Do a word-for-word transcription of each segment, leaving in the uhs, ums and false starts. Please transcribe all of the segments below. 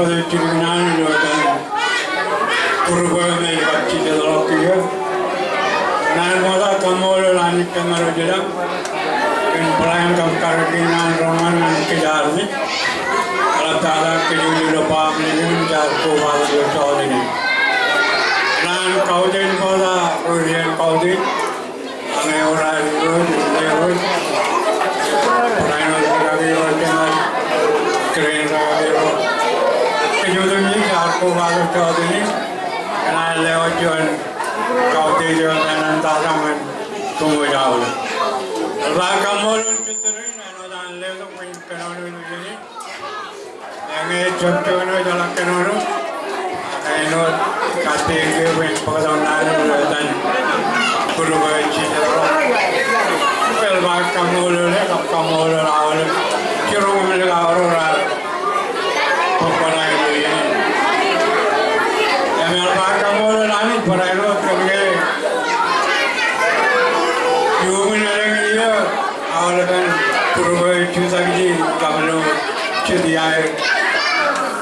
Jilkinaan ilo etan group eo me ej kab jijet ḷọk kiiō. Naan ṃokta kaṃṃoolol Anij kōmro ilo kōn plan kab karreoin an roñoul ñan kōj armej. Eḷaptata kōj ilo baaṃle in jaar kobatok ilo jota in. Naan kautiej ṃokta ro rej kautiej. Ñe ewōr ad Irooj, Irooj. Barāinwōt kake ro jenaaj kōrā in kake ro. Kōj otemjej jaar kobatok jota in. Kōn aer lewōj juon kautiej eo me naan tata ñan kōmwōj aolep. Eḷap aō kaṃṃoolol jitōriin āinwōt an letok bwe in kōnono ilo iien in. Ñe ejab juon eo ejeḷā kōnono, ak āinwōt kate ke bwe in bōktok naan eo ilo etan group eo ej jijet ḷọk. Eḷap aō kaṃṃoolol e, kab kaṃṃoolol aolep jiroñ im likao ro raar bōk bōtaab ilo iien in. Im eḷap aō kaṃṃoolol Anij barāinwōt kōn ke iuṃwin elōñ iiō aolepen group eo ej jutak ije kab ilo jet iaer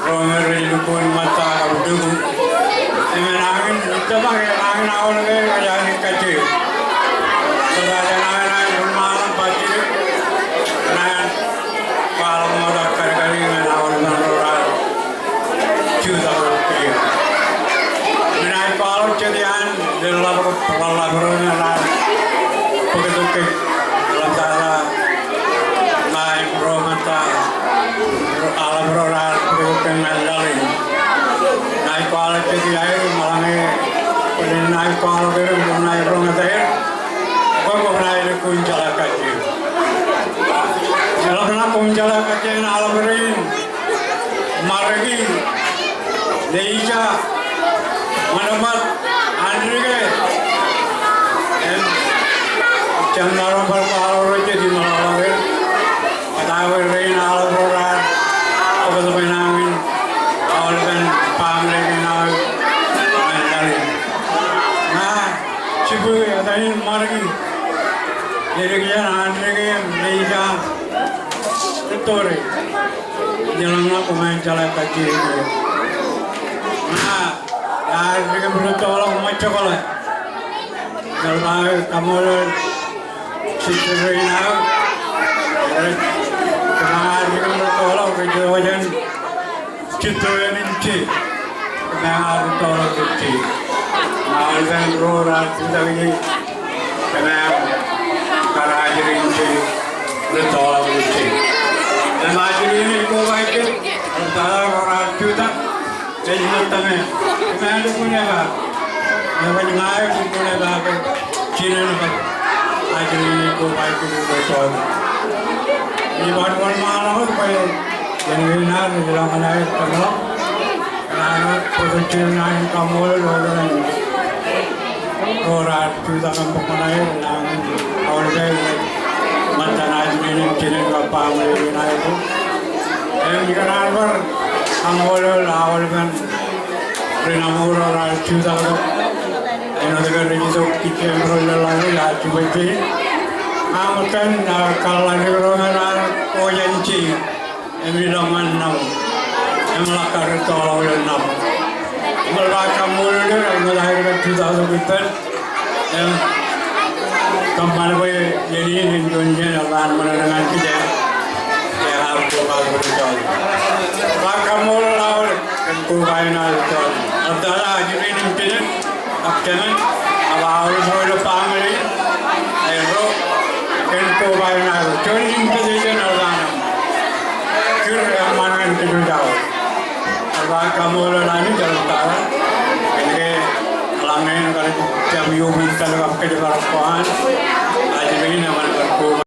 ro me rej lukkuun ṃōtta kab lukkuun. Im enañin ij tōmak enañin aolep eo ej kajjitōk. Enañin aolep ṃōttan bajjek. Enañin kwaḷọk ṃokta kadkadi ñan aolepen ro raar jutak ḷọk kiiō. Im enaaj kwaḷọk jet iaan leḷḷap ro, ḷōḷḷap ro me raar bōktok kōj, eḷaptata ṇa im ro ṃōtta, aolep ro raar bōktok kōj ñan laḷ in. Enaaj kwaḷọk jet iaer im eḷaññe kwōnaaj kwaḷọk er im kwōnaaj roñjake er, kwōnaaj lukkuun jeḷā kajjitōk. Eḷap ṇa koṃ jeḷā kajjitōk in aolep rein. Mariki, Neija, Ṃanabad, Anrike, im jān ṇa ro bar kwaḷọk ro jet im eḷaññe kōtaan bwe rein aolep ro raar bōktok enañin aolepen baaṃle kein aō ñan laḷ in. Ña jibwe etan in Mariki, Neija, Anrike, Neija, Victoria. Eḷap ṇa koṃ jeḷā kajjitōk in. Ña, ña ij rikaki rūttoḷọk ṃōjjekḷọk. Eḷap aō kaṃṃoolol sister rein aō. Rej, kōmij rikaki rūttoḷọk, rej wōj jān jitto in im je. Kōmij rūttoḷọk im je. Ña ij wōj ro raar jutak ije. Kōmij kar ajri in je, rūttoḷọk im je. Im ajri in ej kobaik kōj, eḷaptata ro raar jutak, ej ṃōtta me, kōmij lukkuun epaak. Eban ña eo lukkuun epaak, jinen kab ajri in ej kobaik kōj ilo jota. Ij bar wōnṃaanḷọk bwe iien in ad ilo ṃōṇōṇō eo kōmro. Kōn aer bōktok jidik ñan kaṃṃoolol ilo etan ro raar jutak im bōk ṃōṇōṇō eo, enañin aolep eo rej ṃōttan ajri in im jinen kab baaṃle in aer bōk. Im kōn aer bar kaṃṃoolol aolepen ri-Naṃo ro raar jutak tok. Āinwōt ke rej itok kijjien ro ilo laḷ in, ij jibwe pein. Ña ṃōttan, ah, kōḷḷāik ro me raar wōj jān je. Im ilọk ñan Naṃo. Im ḷak kar rūttoḷọk ilo Naṃo. Im eḷap aō kaṃṃoolol er, āinwōt aer kar jutak tok ippān. Im kōṃṃan bwe iien in en juon iien eḷap an ṃōṇōṇō ñan kōj. Ear kobatok ilo jota. Eḷap aō kaṃṃoolol aolep kōn koba in aō ilo jota. Eḷaptata ajri in im jinen. Ak kōmij, ak aolep ro ilo baaṃle in, aerro, kōn koba in aō, juon invitation eḷap an. Kūr eṃṃan ñan kōj aolep. Eḷap aō kaṃṃoolol Anij eḷaptata. Kōn ke eḷaññe en kar jab iuṃwin pād kab kōjparok ko an, ajri in eṃṃan bar koba.